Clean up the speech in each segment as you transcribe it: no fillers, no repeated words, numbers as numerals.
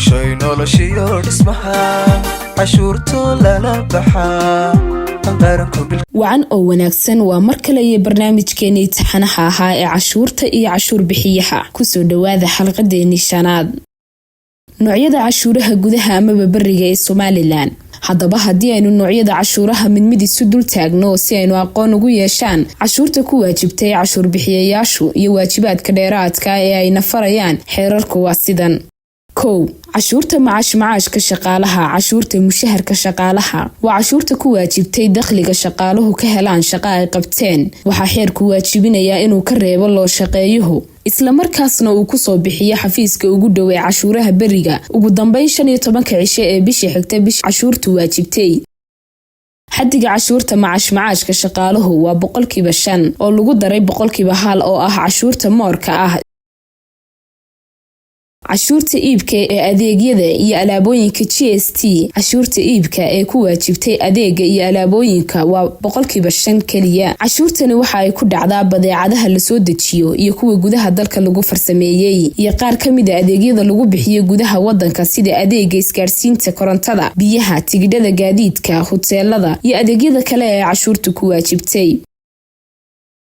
Bulshoy noloshiyo dhismaha cashuurto lala baxaa. Wacan oo wanaagsan, waa mar kale iyo barnaamijkeenii taxanaha ahaa ee cashuurta iyo cashuur bixiyaha. Kusoo dhawaada xalqadeenii shanaad, noocyada cashuuraha gudaha amaba beriga ee Somaliland. Haddaba, haddii aynu noocyada cashuuraha mid mid isu dul taagno si aynu aqoon ugu yeeshaan cashuurta ku waajibtay cashuur bixiyayaashu iyo waajibaadka dheeraadka ee ay nafarayaan xeerarku, waa sidan: 1, cashuurta macaashka shaqaalaha. Cashuurta mushaharka shaqaalaha waa cashuurta ku waajibtay dakhliga shaqaaluhu ka helaan shaqa ay qabteen. Waxaa xeerku waajibinayaa inuu ka reebo loo shaqeeyuhu, islamarkaasna uu kusoo bixiyo xafiiska ugu dhow ee cashuuraha beriga ugu dambeyn 15-ka cisho ee bishii xigta bisha cashuurtu waajibtay. Xadiga cashuurta macaashka shaqaaluhu waa 5% oo lagu daray 1% oo ah cashuurta moorka ah. Cashuurta iibka ee adeegyada iyo alaabooyinka, GST. Cashuurta iibka ee ku waajibtay adeega iyo alaabooyinka waa 5% keliya. Cashuurtani waxa ay ku dhacdaa badeecadaha lasoo dejiyo iyo kuwa gudaha dalka lagu farsameeyey iyo qaar ka mida adeegyada lagu bixiyo gudaha wadanka, sida adeega isgaarsiinta, korontada, biyaha, tigidhada gaadiidka, huteelada iyo adeegyada kale ee cashuurta ku waajibtay.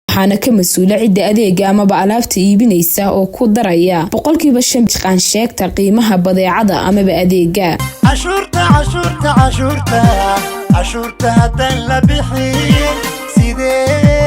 Waxaana ka mas-uula cidda adeega amaba alaabta iibinaysa oo ku daraya 5% qaansheegta qiimaha badeecada amaba adeega. Cashuurta, cashuurta, cashuurta, cashuurta haddaan la bixin sidee